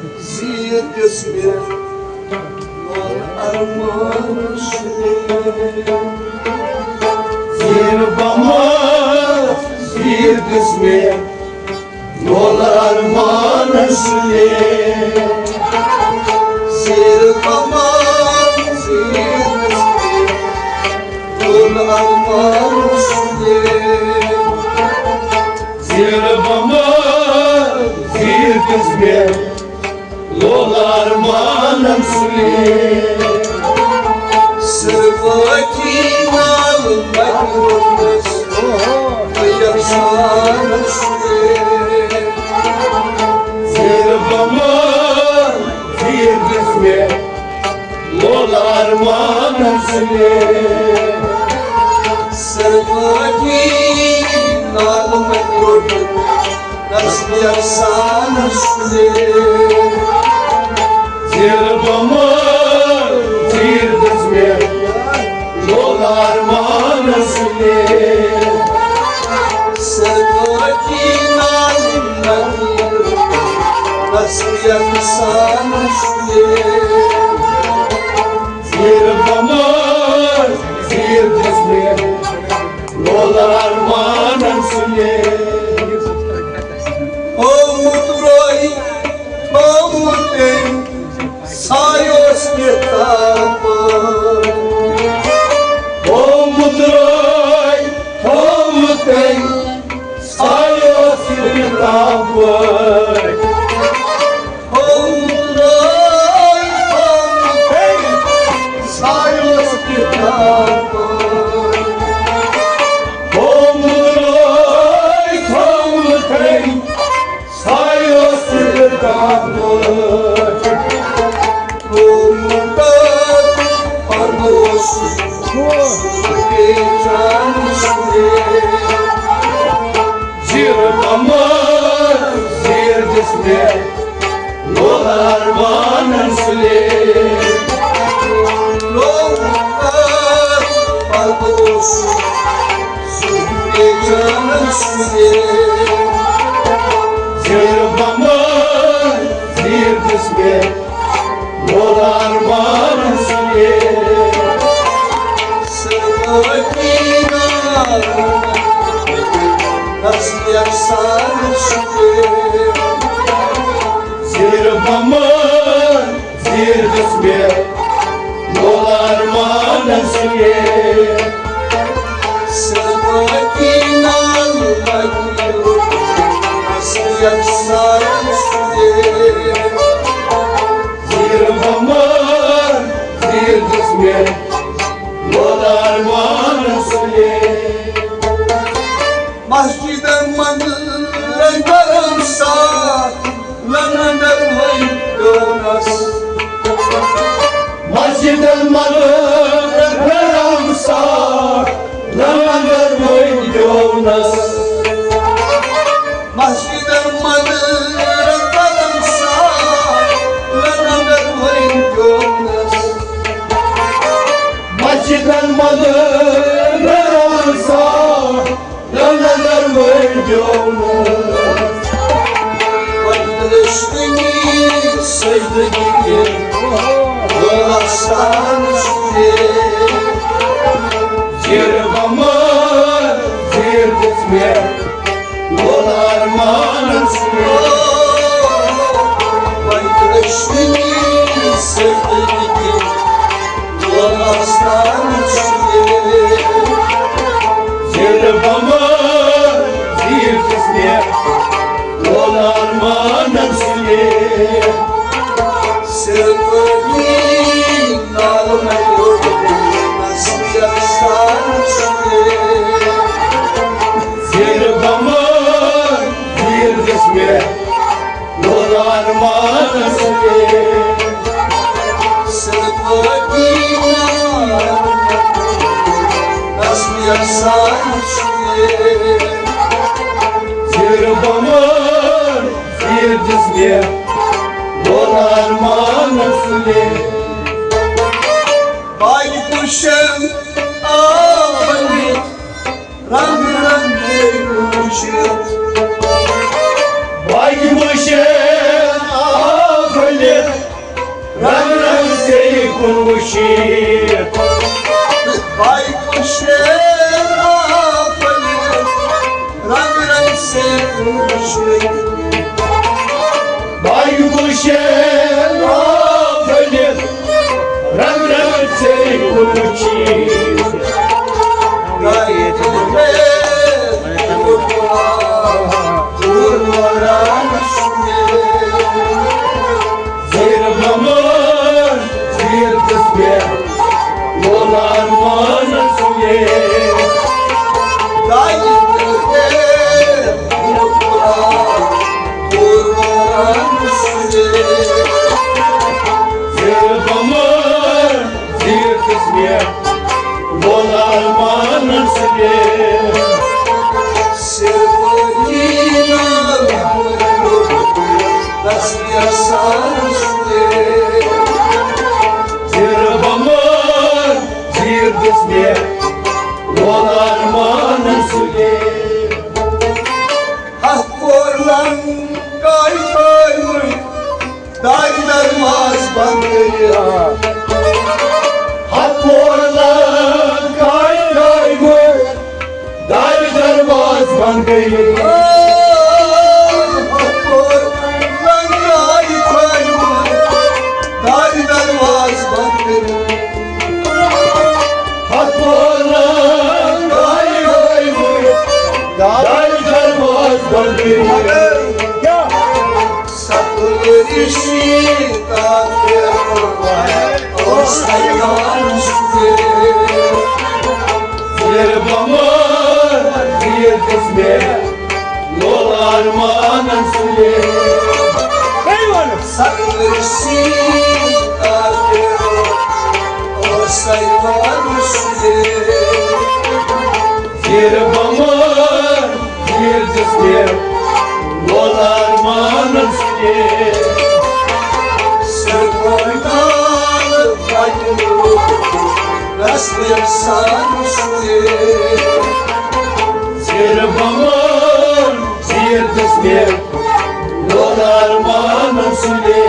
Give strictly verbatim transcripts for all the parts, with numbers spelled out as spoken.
زیٖر دِژ مےٚ لول ارمان سُلے۔ زیٖر بمار، زیٖر دِژ مےٚ لول ارمان سُلے۔ زیٖر بمار، زیٖر دِژ مےٚ لول ارمان سُلے۔ زیٖر بمار، زیٖر دِژ مےٚ لول ارمانن سُلے۔ سرباتی نال مجروحس یکسان سُلے۔ زیر بمار، زیر دِژ مےٚ لول ارمانن سُلے۔ سرباتی نال مجروحس یکسان سُلے۔ زیر بمار، زیر دِژ مےٚ لول ارمانن سُلے۔ سرباتی نال مجروحس یکسان سُلے۔ زیر بمار، زیر دِژ مےٚ لول ارمانن سُلے۔ او مُتروے، او مُتروے، سایوس کِتاب۔ او مُتروے، او مُتروے، سایوس کِتاب۔ ہوملے، ہوملے، سایوس کِتاب۔ ہوملے، ہوملے، سایوس کِتاب۔ ہوملے، پرنوس، سُہ پیچان سُہ۔ زیر بمار، زیر دِژ مےٚ لول ارمانن سُلے۔ لول ارمان پرنوس، سُہ پیچان سُلے۔ زیر بمار، زیر دِژ مےٚ لول ارمانن سُلے۔ سرباتی نال مجروحس یکسان سُلے۔ زیر بمار، زیر دِژ مےٚ لول ارمانن سُلے۔ سرباتی نال مجروحس یکسان سُلے۔ زیر بمار، زیر دِژ مےٚ لول ارمانن سُلے۔ مسجدن منٛز لنگرن ساتھ لنگر وۄنۍ پیوٚونس۔ مسجدن منٛز لنگرن ساتھ لنگر وۄنۍ پیوٚونس۔ مسجدن منٛز رنگرن ساتھ لنگر وۄنۍ پیوٚونس۔ مسجدن منٛز رنگرن ساتھ لنگر وۄنۍ پیوٚونس۔ وۄنۍ رٔچھتٕنی سجدٕ دِتھ آستان سُلے۔ زیر بمار، زیر دِژ مےٚ لول ارمانن سُلے۔ وۄنۍ رٔچھتٕنی سجدٕ دِتھ لول ارمانن سُلے۔ زیر بمار، زیر دِژ مےٚ لول ارمانن سُلے۔ سرباتی نال مجروحس یکسان سُلے۔ زیر بمار، زیر دِژ مےٚ لول ارمانن سُلے۔ سرباتی نال مجروحس یکسان سُلے۔ زیر بمار، زیر دِژ مےٚ لول ارمانن سُلے۔ باقی پُشن آو ؤنِتھ رنگ رنگے وُچھِتھ۔ باقی پُشن آو دارِ دروازٕ بنٛد کٔرِتھ۔ ہتھ پور لنکایہِ تھٲومٕتۍ دارِ دروازٕ بنٛد کٔرِتھ۔ ہتھ پور لنکایہِ تھٲومٕتۍ دارِ دروازٕ بنٛد کٔرِتھ۔ ہتھ پور لنکایہِ تھٲومٕتۍ دارِ دروازٕ بنٛد کٔرِتھ۔ مگر کیٛاہ؟ ستہٕ ؤری شیٖن کافر اوس حیران سُہ۔ ییٚلہِ بۄمبارٕ تیٖر دِژ مےٚ لولہٕ ارمانن سُلے۔ ستہٕ ؤری شیٖن کافر اوس حیران سُہ۔ ییٚلہِ بۄمبارٕ تیٖر دِژ مےٚ لولہٕ ارمانن سُلے۔ سربندان پننہِ رسمِ سان سُلے۔ زیر بمان زیر دِژ مےٚ لولہٕ ارمانن سُلے۔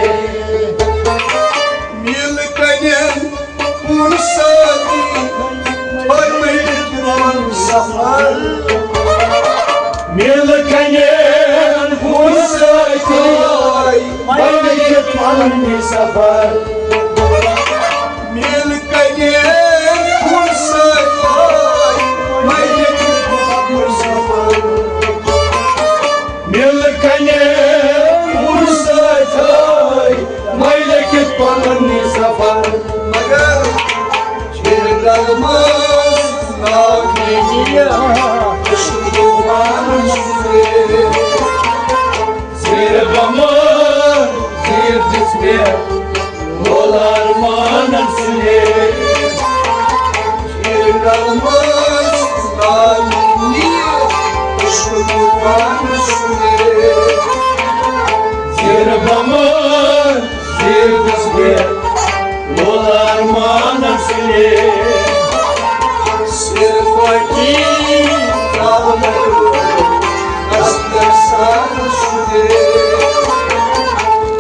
میٖلہٕ کنٮ۪ن کُن سۭتی فرمٲیِتھ پنُن سفر۔ میٖلہٕ کنٮ۪ن کُن سۭتی فرمٲیِتھ پنُن سفر۔ میٖلہٕ کنٮ۪ن کُن سۭتی فرمٲیِتھ پنُن سفر۔ میٖلہٕ کنٮ۪ن کُن سۭتۍ مےٚ لیکھِتھ پنُن سفر۔ مگر چھِر گلمس ناو نِیہِ عشق طوفان سُلے۔ زیر بمان زیر دِژ مےٚ لولہٕ ارمانن سُلے۔ چھِر گلمس ناو نِیہِ عشق طوفان سُلے۔ زیر بمان زیر دِژ مےٚ لولہٕ ارمانن سُلے۔ سر پٲٹھی راونہٕ اصل سان سُلے۔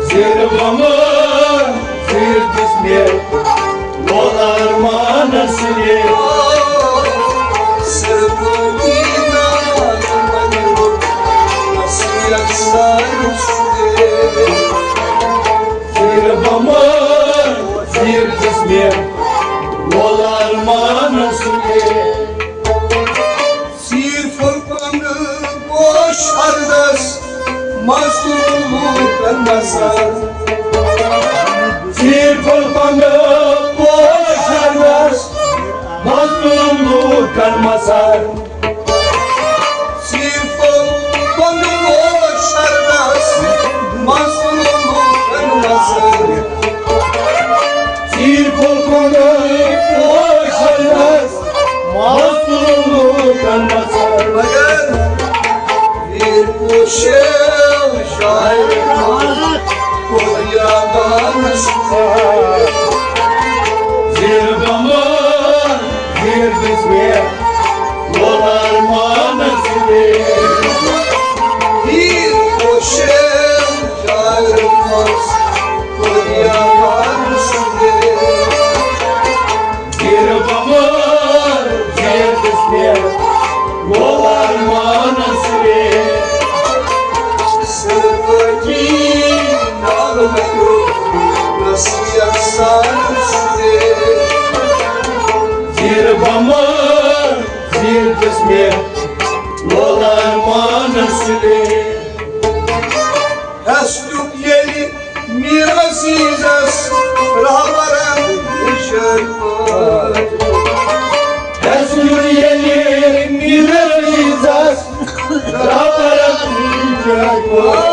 زیر بمان زیر دِژ مےٚ لولہٕ ارمانن سُلے۔ سر پٲٹھی راونہٕ اصل سان سُلے۔ زیر بمان زیر دِژ مےٚ لولہٕ ارمانن سُلے۔ زیر پھوٚل کۄنٛگہٕ پوش ہردس، مزدوٗر لوٗکن نثر۔ زیر پھوٚل کۄنٛگہٕ پوش ہردس، مزدوٗر لوٗکن مثر۔ زیر پھوٚل کۄنٛگہٕ پوش ہردس، مزدوٗر لوٗکن مثر۔ زیر پھوٚل کۄنٛگہٕ پوش ہردس، مزدوٗر لوٗکن مثر۔ مگر ویر پوشیو شاعر کوٚر یادانس۔ زیر بمان زیر دِژ مےٚ لولہٕ ارمانن سُلے۔ ویر پوشیو شاعر کوٚر یادانس۔ زیر بمان زیر دِژ مےٚ لولہٕ ارمانن سُلے۔ سر پٲٹھی ناو مےٚ نصیحت سان سُلے۔ وۄلار مانس سُلے۔ ہٮ۪س دیُت ییٚلہِ میٖر عزیزس رہبرن ہِشن پٲٹھۍ۔ ہٮ۪س دیُت ییٚلہِ میٖر عزیزس رہبرن ہِشن پٲٹھۍ۔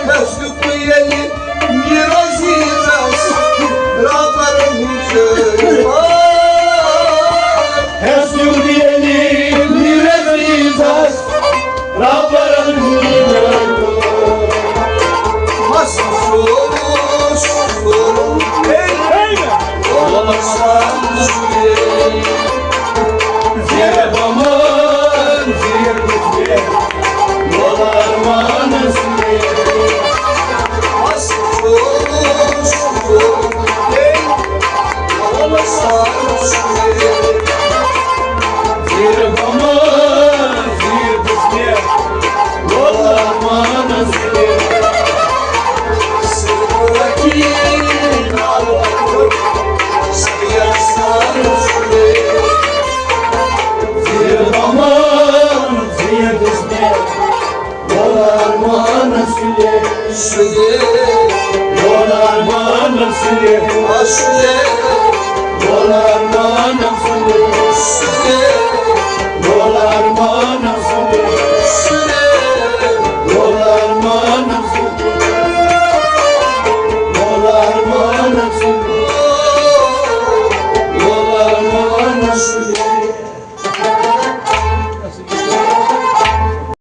ہٮ۪س دیُت ییٚلہِ میٖر عزیزس رہبرن ہِشن پٲٹھۍ۔ ہٮ۪س دیُت ییٚلہِ میٖر عزیزس رہبرن ہِشن پٲٹھۍ۔ مس افسوس کوٚرُن ہے، وۄلار مانس سُلے۔ زیر بمان، زیر بُتھ مےٚ، وۄلار مانس سُلے۔ مس افسوس کوٚرُن ہے، وۄلار مانس سُلے۔ زیر بمان، زیر بُتھ مےٚ، وۄلار مانس سُلے۔ زیر بمان، زیر بُتھ مےٚ، وۄلار مانس سُلے۔ سُلے۔ وۄلار مانس سُلے۔ سُلے۔ وۄلار مانس سُلے۔